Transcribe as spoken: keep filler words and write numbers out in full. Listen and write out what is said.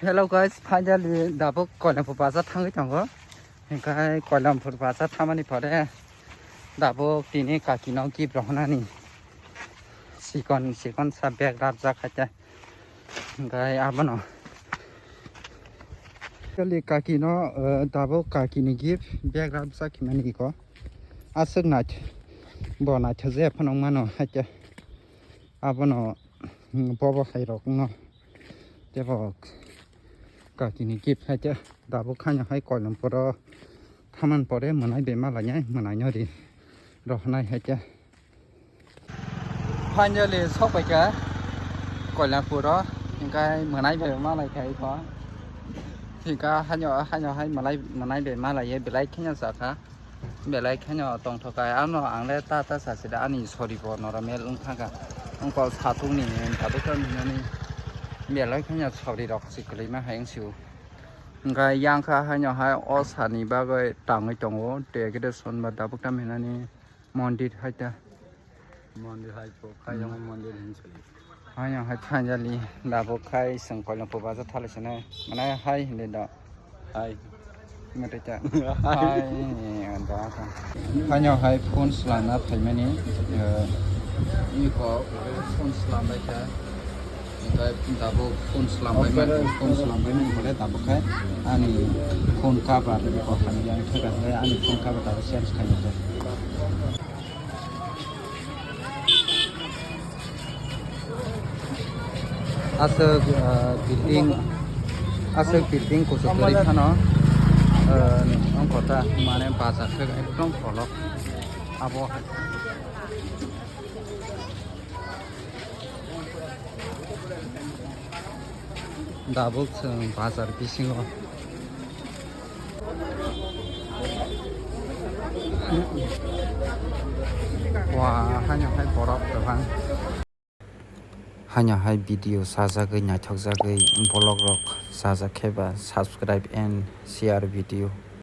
Hello guys, finally dabuk Koilampur bazar thangwi tongo. Hinkhe Koilampur bazar thangmani pore dabuk tini kakino gift rohornani sikon sikon sa bag rapjak haikhe. Hinkhe abono kali kakino, eh, dabuk kakini gift bag rapjak himani iko. Aswk nait-, bo naithok je phano wngmano haikhe. Abono, hmm, bobo hai rok no tebo kakini gift hai khe dabuk haino hai Koilampuro thaman pore mwnai bai malainai, mwnaino ri rohornai hai khe. Finally sokpaikha Koilampuro, hinkhe mwnai bai malai kha iko. Hinkhe haino, haino hai mwnai, mwnai bai malaiye belai kheno chakha. Belai kheno tongthokha, ano ang le ta ta sasi da ani sori bo noro mel wng thangkha. Wngkol satung ni tabuk tang hinani belai kheno sori rok si kwlwi ma hai wng sio. Hwnkhe yang kha haino hai o sani bagwi tangwi tongo, decoration ba tabuk tang hinani mondir hai ta. Mondir hai po, khaiyang mondir hin soi. Haino hai finally dabuk khai chwng Koilampur bazar thalai sene. Mane hai hindi da. Hai. Mate cha. Hai. Hai, da ka. Haino hai phone swlangna phaimani, eh, iko phone swlangbai kha. Hwnkhe dabuk phone swlangbai ma, phone swlangbai mani pore dabuk khai ani phone cover iko hamya theka ani phone cover tabuk change khaina. Aswk, ah, building, aswk building kuchuk kwrwi phano, ah, wngkha ta, mane bazar khe ekdom kolok abo hai. Dabuk chwng bazar bisingo. Wa, haino hai borok kwbang. Haino hai video sajagwi, naithokjagwi, vlog rok sajak khe ba subscribe and share video.